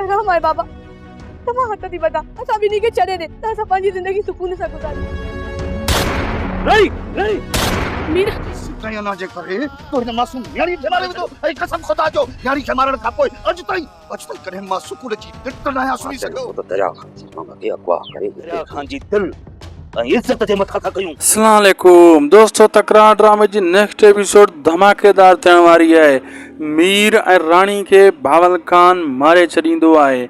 حرام آهي بابا. توهان هٿ ٿي ٻڌان، اسان ٻنهي کي ڇڏي ڏي ته اسان پنهنجي زندگي سڪون سان گذاريون. رهي رهي مير. سائين الله جي ڪري تو هن معصوم نياڻي کي ماري وڌو ۽ قسم خدا جو نياڻي کي مارڻ کان پوء اڄ تائين اڄ تائين ڪڏهن مان سڪون جي ننڊ ناهيان سمهي سگهيو. ته دريا خان جي ماما کي اغوا ڪري دريا خان جي دل ۽ عزت جي مٿان ٿا ڪيون. اسلام عليڪم دوستو تڪرار ڊرامي جي نيڪسٽ ايپيسوڊ ڌماڪيدار ٿيڻ واري آهي مير ۽ راڻي کي بهاول خان ماري ڇڏيندو آهي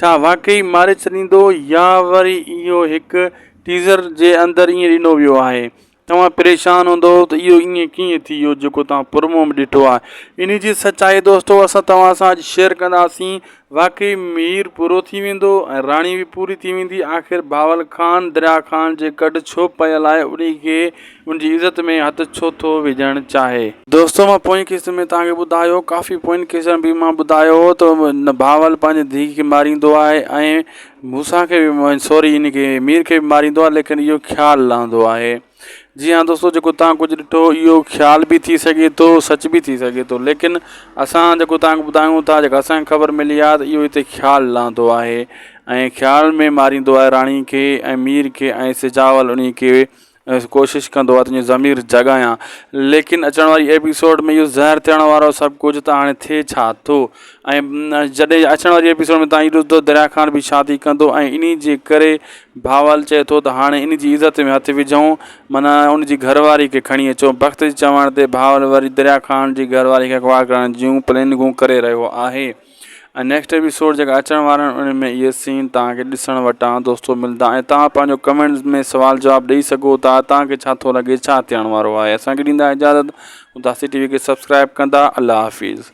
ڇا واقعي ماري ڇڏيندو يا وري اهو هڪ ٽيزر جي اندر ائين ڏنو ويو آهي توهان پريشان هوندو ته اهو ائين ڪيئن ٿي ويو جيڪو توهان پرمو ۾ ڏٺو آهي انهي جي سچائي دوستو اسان توهان سان اڄ شيئر ڪنداسين واقعي مير پورو ٿي ويندو ۽ راڻي به پوري ٿي ويندي آخر بهاول خان دريا خان جي ڪڍ ڇو پيل آهي انهي کي ان جي عزت ۾ هٿ ڇو ٿو وجهڻ چاهي. دوستو مان پوئين قسط ۾ توهان کي ٻڌايو ڪافي پوئين قسطن به مان ٻڌايو هو ته بهاول پنهنجي ڌيء کي ماريندو آهي ۽ موسيٰ کي به سوري ان کي مير کي به ماريندو آهي ليڪن اهو خيال لهندو آهي جي ها دوستو جيڪو تان ڪجهه ڏٺو اهو خيال به ٿي سگهي ٿو سچ به ٿي سگهي ٿو ليڪن اسان جيڪو تان کي ٻڌايون ٿا جيڪا اسان کي خبر ملي آهي ته اهو هتي خيال لهندو آهي ۽ خيال ۾ ماريندو آهي راڻي کي ۽ مير کي ۽ سجاول انهي کي ڪوشش ڪندو آهي تنهنجو ضمير جڳايان ليڪن اچڻ واري ايپيسوڊ ۾ اهو ظاهر ٿيڻ وارو سڀ ڪجهه ته هاڻي ٿئي ڇا ٿو ۽ جڏهن اچڻ واري ايپيسوڊ ۾ تائين ڏسندو دريا خان به شادي ڪندو ۽ انهي جي ڪري بهاول چئي ٿو ته هاڻي ان جي عزت ۾ هٿ وجهون معنيٰ ان جي گهر واري کي کڻي اچو بخت جي چوڻ تي بهاول وري دريا خان جي گهر واري کي اغوا ڪرڻ جون پلاننگون ڪري رهيو آهي ۽ نيڪسٽ ايپيسوڊ جيڪا اچڻ وارا آهن ان ۾ اهي سين توهان کي ڏسڻ وٽان دوستو ملندا ۽ توهان پنهنجو ڪمينٽس ۾ سوال جواب ڏئي سگهو ٿا توهان کي ڇا ٿو لڳي ڇا ٿيڻ وارو آهي اسان کي ڏيندا اجازت اداسي ٽي وي کي سبسڪرائب ڪندا الله حافظ.